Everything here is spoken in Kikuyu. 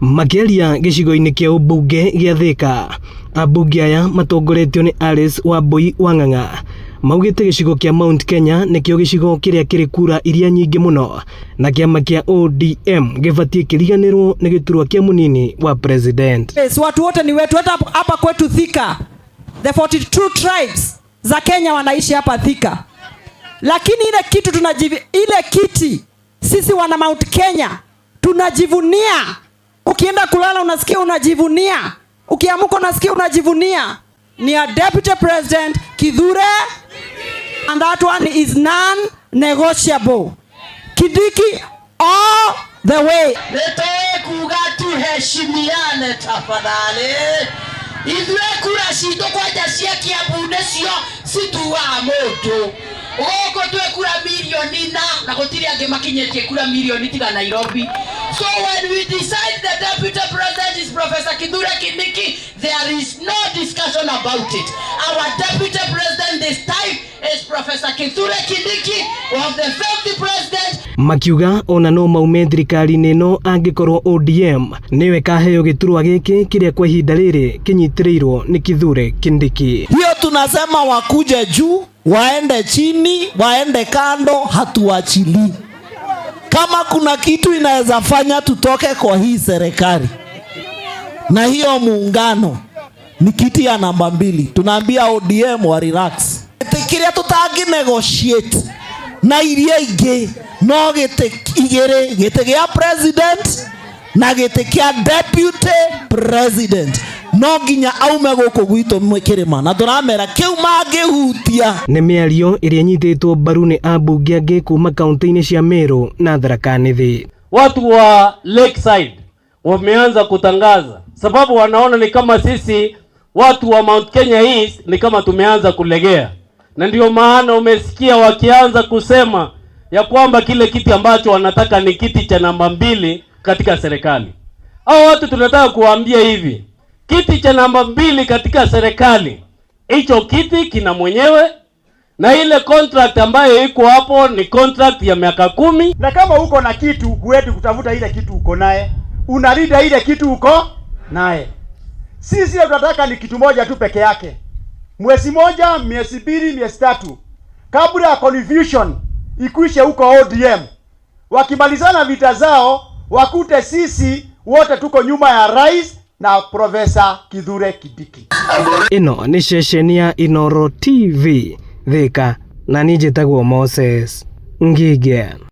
Makĩaria gĩcigo-inĩ kĩa ũmbunge gĩa Thika, ambunge aya matongoretio nĩ Alice Wambui Wang'ang'a maugĩte gĩcigo kĩa Mount Kenya nĩkĩo gĩcigo kĩrĩa kĩrĩ kura iria nyingĩ mũno na kĩama kĩa ODM gĩbatiĩ kĩriganĩrwo nĩ gĩturwa kĩa mũnini wa president. Yes, watu wote ni wetu, hata hapa kwetu Thika, the 42 tribes za Kenya wanaishi hapa Thika, lakini ile kitu tunajivi, ile kiti sisi wana Mount Kenya tunajivunia. Ukienda kulala unasikia unajivunia, ukiamuka unasikia unajivunia. Ni a Deputy President Kithure, and that one is non-negotiable. Kindiki all the way. Nĩtũĩ kuga tuheshimiane tafadhali. Ithuĩ kura citũ kwanja cia Kiambu nĩcio cituaga mũndũ. Gũkũ twĩ kura milioni na gũtirĩ angĩ makinyĩtie kura milioni tiga Nairobi. So when we decide the Deputy President is Professor Kithure Kindiki, there is no discussion about it. Our Deputy President this time is Professor Kithure Kindiki of the 50 president. Makiuga ona no maume thirikari-inĩ ĩno angĩkorwo ODM nĩyo ĩkaheo gĩturwa gĩkĩ kĩrĩa kwa ihinda rĩrĩ kĩnyitĩrĩirwo nĩ Kithure Kindiki. Hiyo tunasema wakuje juu, waende chini, waende kando, hatuachili. Kama kuna kitu inaweza fanya tutoke kwa hii serikali na hiyo muungano ni kiti ya namba 2. Tunaambia ODM wa relax. Kiria tutangi negotiate na iria ingĩ no gĩtĩ igĩrĩ, gĩtĩ gĩa president na gĩtĩ kĩa deputy president, no nginya aume gũkũ gwitũ kĩrĩma, na tũramera kĩu mangĩhutia. Nĩ mĩario ĩrĩa ĩnyitĩtwo mbaru nĩ ambunge angĩ kuma kaunti-inĩ cia Meru na Tharaka Nithi. Watu wa Lakeside wameanza kutangaza, sababu wanaona ni kama sisi watu wa Mount Kenya East ni kama tumeanza kulegea, na ndio maana umesikia wakianza kusema ya kwamba kile kiti ambacho wanataka ni kiti cha namba 2 katika serikali. Hao watu tunataka kuwaambia hivi, kiti cha namba 2 katika serikali, hicho kiti kina mwenyewe, na ile contract ambayo iko hapo ni contract ya miaka 10. Na kama uko na kitu, huendi kutafuta ile kitu uko naye, unalinda ile kitu uko naye. Sisi tunataka ni kitu moja tu peke yake, mwezi moja, miezi 2, miezi 3, kabla ya confusion ikwishe huko ODM, wakimalizana vita zao wakute sisi wote tuko nyuma ya rais na Profesa Kithure Kindiki. Ĩno nĩ ceceni ya Inooro TV Thika, na niĩ njĩtagwo Moses Ngige.